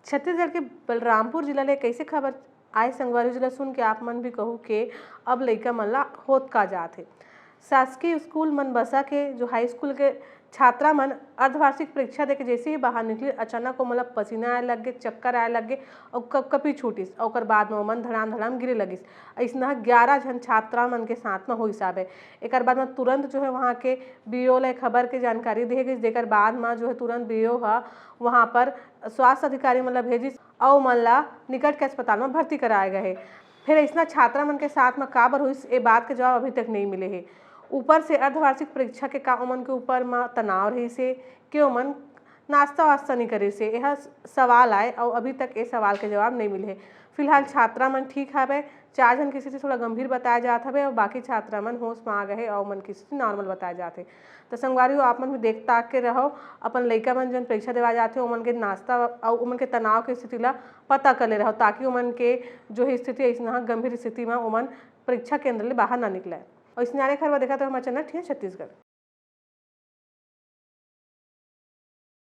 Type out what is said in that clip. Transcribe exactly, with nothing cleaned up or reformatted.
छत्तीसगढ़ के बलरामपुर जिला ले कैसे खबर आए संगवारी जिला सुन के आप मन भी कहू के अब लइका मन ला होत का जात हे। शासकीय स्कूल मनबसा के जो हाई स्कूल के छात्रा मन अर्धवार्षिक परीक्षा देके जैसे ही बाहर निकली, अचानक ओमन ला पसीना आए लग गे, चक्कर आए लग गे और कपकपी छूटिस और ओकर बाद में ओमन धड़ाम धड़ाम गिरे लगिस। अइसना ग्यारह झन छात्रा मन के साथ में होइस हाबे। एकर बाद में तुरंत जो है वहाँ के बीओ ला खबर के जानकारी दिए गई, जेकर बाद में जो है तुरंत बीओ हा वहाँ पर स्वास्थ्य अधिकारी मन ला भेजिस अउ ओमन ला निकट के अस्पताल में भर्ती कराए गए हे। फिर अइसना छात्रा मन के साथ में काबर होइस, ए बात के जवाब अभी तक नहीं मिले हे। ऊपर से अर्धवार्षिक परीक्षा के का ओमन के ऊपर में तनाव रहिस हे कि ओमन नाश्ता वास्ता नहीं करिस हे, यह सवाल आए अउ अभी तक ए सवाल के जवाब नहीं मिले हे। फिलहाल छात्रा मन ठीक हावय, चार झन के स्थिति थोड़ा गंभीर बताया जात हवे अउ बाकी छात्रा मन होश में आ गए हे अउ ओमन के स्थिति नॉर्मल बताया जात हे। तो संगवारी हो, आप मन भी देख ताक के रहो, अपन लइका मन जन परीक्षा देवा जात हे ओमन के नाश्ता अउ ओमन के तनाव के स्थिति ला पता कर ले रहो, ताकि ओमन के जो है स्थिति अइसना गंभीर स्थिति में ओमन परीक्षा केंद्र ले बाहर ना निकले। और इस न्याय खबर देखा तो हमारे चैनल ठीक है छत्तीसगढ़।